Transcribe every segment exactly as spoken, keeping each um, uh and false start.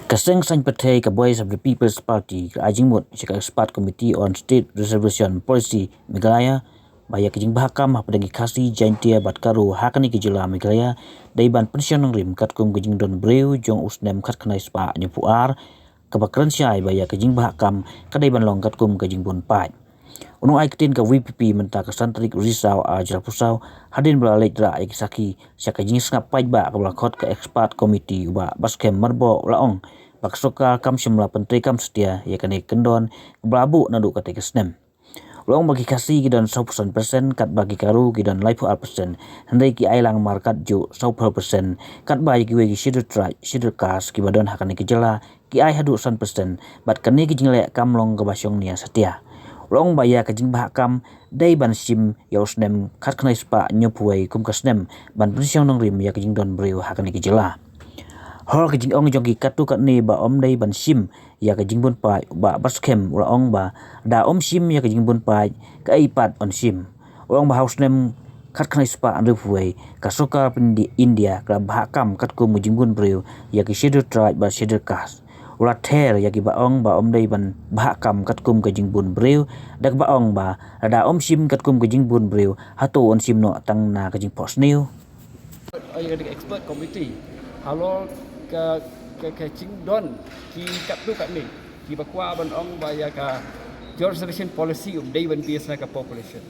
Ka seng saiñ pyrthei ka Voice of the People's Party ka ai jingmut sha ka Expert Committee on State Reservation Policy Meghalaya ba ïa ka jingbha kam hapdeng ki Khasi, Jaintia bad Garo ha kane ka jylla Meghalaya dei ban pynshong nongrim katkum ka jingdon briew jong u snem khatkhyndai spah hynñiewphew ar, kaba kren shai ba ïa ka jingbha kam ka dei ban long katkum ka jingbun paid. U nongai ktien ka V P P mynta ka san tarik Risaw arhajar arphew saw, hadien ba la leit rah ïa ki sakhi sha ka jingsngap paidbah kaba la khot ka Expert Committee, u Bah Batskhem Myrboh u la ong ba ka sorkar kam shym la pyntreikam satia ïa kane ka kyndon kaba la buh naduh katei ka snem. U la ong ba ki Khasi ki don sawphew san percent, katba ki Garo ki don laiphew ar percent, hynrei ki ai lang markat juh sawphew percent, katba ïa kiwei ki Scheduled Tribe, Scheduled Caste kiba don ha kane ka jylla ki ai haduh san percent, bad kane ka jingleh kam long kaba shongnia satia. U la ong ba ïa ka jingbha kam dei ban shim ïa u snem khatkhyndai spah hynñiewphew wei kum ka snem ban pynshong nongrim ïa ka jingdon briew ha kane ka jylla. Halor ka jingong jong ki katto katne ba ym dei ban shim ïa ka jingbun paid, u Bah Batskhem u la ong ba lada ym shim ïa ka jingbun paid, kaei pat yn shim. U la ong ba ha u snem khatkhyndai spah hynriewphew wei, ka sorkar India ka la bha kam katkum ka jingbun briew ïa ki Scheduled Tribe bad Scheduled Caste. U la ther ïa kiba ong ba ym dei ban bha kam katkum ka jingbun briew da kaba ong ba lada ym shim katkum ka jingbun briew, hato yn shim noh tang na ka jingphohsniew? Ïa ka Expert Committee halor ka, ka, ka jingdon ki katto katne kiba kwah ban ong ba ïa ka Reservation Policy ym dei ban base na ka population.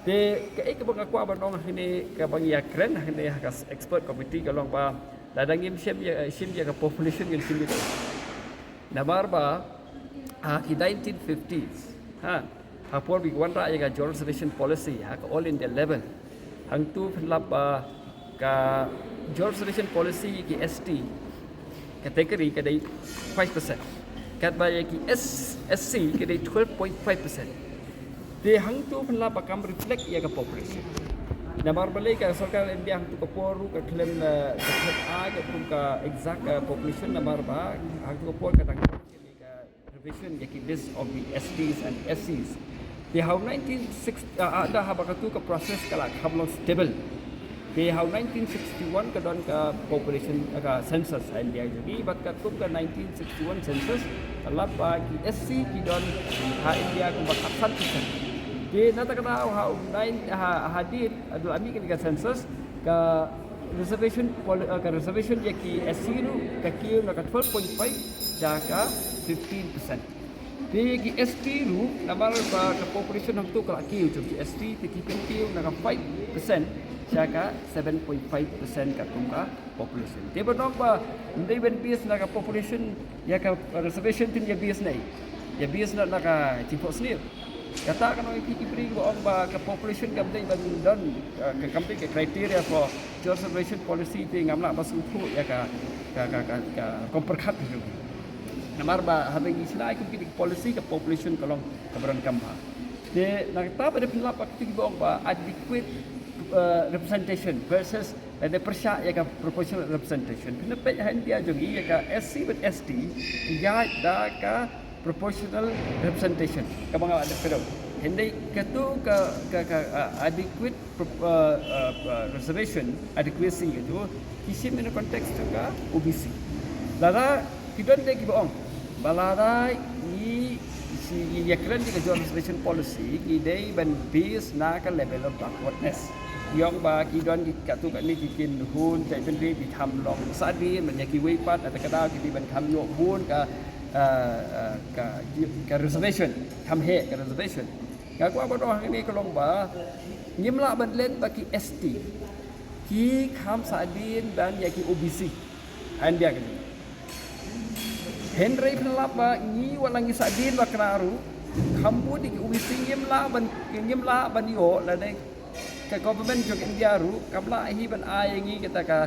Te kaei kaba nga kwah ban ong hangne, kaba ngi ïakren hangne ha ka Expert Committee ka long ba lada ngim shim ïa, shim ïa ka population, ngin shim ïa ka. Namar ba ha ki nineteen fifties, ha, ha por ba ki wanrah ïa ka Reservation Policy ha ka all India level, hangtu pynlap ba ka Reservation Policy ki S T category ka dei five percent, katba ïa ki S, S C ka dei twelve point five percent. Te hangtu pynlap ba kam reflect ïa ka population. Namar balei ka sorkar India hangtu ka por ruh ka khlem, eh, ka khlem ai katkum ka exact, eh, population, namar ba hangtu ka por ka dang revision ïa ki list of the S Ts and S Cs. Te ha u nineteen sixty, ah, ah, da haba katu ka process ka la kham long stable. Te ha u nineteen sixty-one ka don ka population, ah, ka census ha India jong ngi, bad katkum ka nineteen sixty-one census ka lap ba ki S C ki don ha India kumba khatsan percent. Te na kata ka daw ha u nine, ha, hadien, ah, da la mih kane ka census, ka reservation poli-, ah, ka reservation ïa ki S C ruh ka kiew na ka twelve point five sha ka fifteen percent. Te ki S T ruh, namar ba ka population hangtu ka la kiew jong ki S T, te ki pynkiew na ka five percent sha ka seven point five percent katkum ka population. Te ban ong ba ym dei ban base na ka population ïa ka reservation, te ïa base na, ïa base na, na ka jingphohsniew. Kata ka nong ïa ki briew ba ong ba ka population kam dei ban don, eh, ka, kam dei ka criteria for reservation policy, te ngam lah ban sngewthuh ïa ka, ka, ka, ka, ka rukom pyrkhat ka jong ki. Namar ba haba ngi shna kum kine ki policy, ka population ka long kaba donkam bha. Te na kata ba dei pynlap ba kito kiba ong ba adequate, eh, representation versus, eh, dei pyrshah ïa ka proportional representation. Phin peit ha India jong ngi ïa ka S C bad S T ki ïaid da ka proportional representation kaba nga la dep kdew. Hynrei katu ka, ka, ka, eh, adequate pro-, eh, eh, eh, reservation, adequacy katu ki shim in the context jong ka O B C. Lada ki don de kiba ong ba lada ngi, ngi ïakren ïa ka Joint Reservation Policy, ngi dei ban base na ka level of backwardness. Ki ong ba ki don ki katto katne ki kynhun jaitbynriew ki kham long sahdien ban ïa kiwei pat, na kata ka daw ki dei ban kham ïoh bun ka, eh, eh, ka, ka reservation, kham heh ka reservation. Nga kwah ban ong hangne ka long ba ngim lah ban len ba ki S T ki kham sahdien ban ïa ki O B C ha India kane. Hynrei pynlap ba ngi wat la ngi sahdien ba kane ruh, kham bun ïa ki O B C ngim lah ban, ngim lah ban ïoh, lane ka government jong India ruh kam lah hi ban ai ïa ngi kata ka,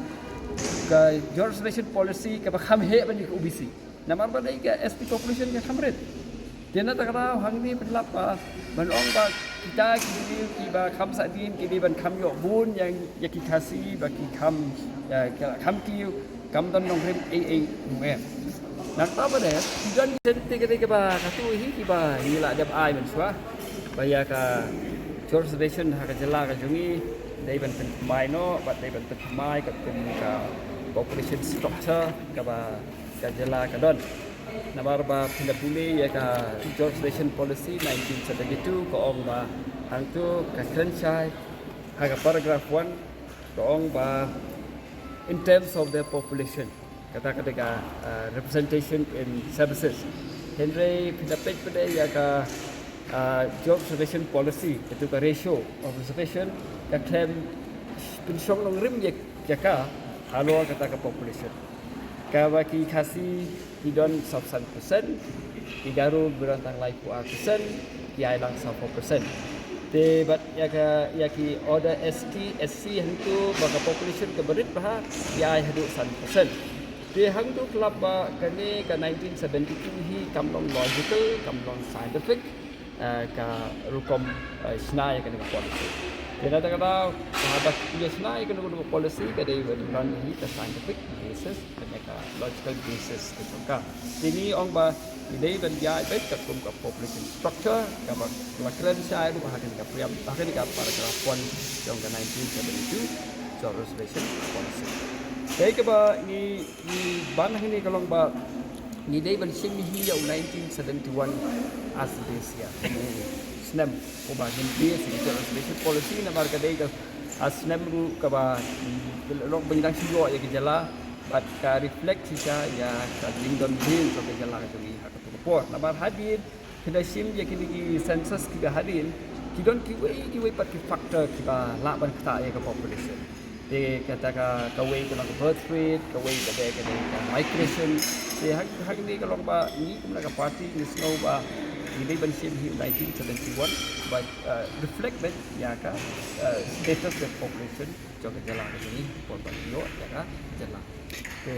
ka Joint Reservation Policy kaba kham heh ban ïa ki O B C. Namar ba dei ka S T population ka kham rit. Te na kata ka daw hangne pynlap ba ban ong ba kita ki briew kiba kham sahdien ki dei ban kham ïoh bun ïa, ïa ki Khasi ba ki kham, ïa, ki kham kiew, kam don nongrim ei ei ruh em. Na kata ba dei ki don ki senti kata kiba katu hi kiba ngi la dep ai mynshuwa ba ïa ka Joint Reservation ha ka jylla ka jong ngi dei ban pynthymmai noh, bad dei ban pynthymmai katkum ka population structure kaba ka jylla ka don. Namar ba phin da pule ïa ka George Reservation Policy nineteen seventy-two ka ong ba hangto ka kren shai ha ka paragraph one ka ong ba in terms of their population, kata ka dei ka, uh, representation in services. Hynrei phin da peit pat ïa ka, uh, George Reservation Policy, ïa ka ratio of reservation, ka khlem pynshong nongrim ïa, ïa ka halor kata ka population. Kaba ki Khasi ki don saw san percent, ki Garo ki don tang laiphew ar percent, ki Ailong saw percent. Te bad ïa ka, ïa ki order S T, S C hangto ba ka population kaba rit bha ki ai haduh san percent. Te hangto khlap ba kane ka nineteen seventy-two hi kam long logical, kam long scientific, eh, ka rukom, eh, shna ïa kane ka policy. Te na kata ka daw, haba ïa shna ïa kane ka policy ka dei ban run hi ka scientific basis, kane ka logical basis ka jong ka. Te ngi ong ba ngi dei ban ïa beit katkum ka population structure kaba la kren shai ruh ha kane ka preamble, ha kane ka paragraph one jong ka nineteen seventy-two George Reservation Policy. Te kaba ngi Ngi ban hangne ka long ba ngi dei ban shim hi ïa u nineteen seventy-one as base year. Snem uba ngin base ïa ka reservation policy namar ka dei ka, ah, snem ruh kaba, mm, long ba ngi dang shu ïoh ïa ka jylla bad ka reflect shisha ïa ka jingdon bun jong ka jylla ka jong ngi ha kato ka por. Namar hadien phin da shim ïa kine ki census kiba hadien, ki don kiwei kiwei pat ki factor kiba lah ban ktah ïa ka population. Te kata ka, kawei ka long ka birth rate, kawei ka dei, ka dei ka migration. Te ha, hangne ka long ba ngi kum na ka party ngi sngew ba ngi dei ban shim hi nineteen seventy-one ba, uh, reflect beit ïa ka, uh, status of population jong ka jylla ka jong ngi por ba ngi ïoh ïa ka jylla. Te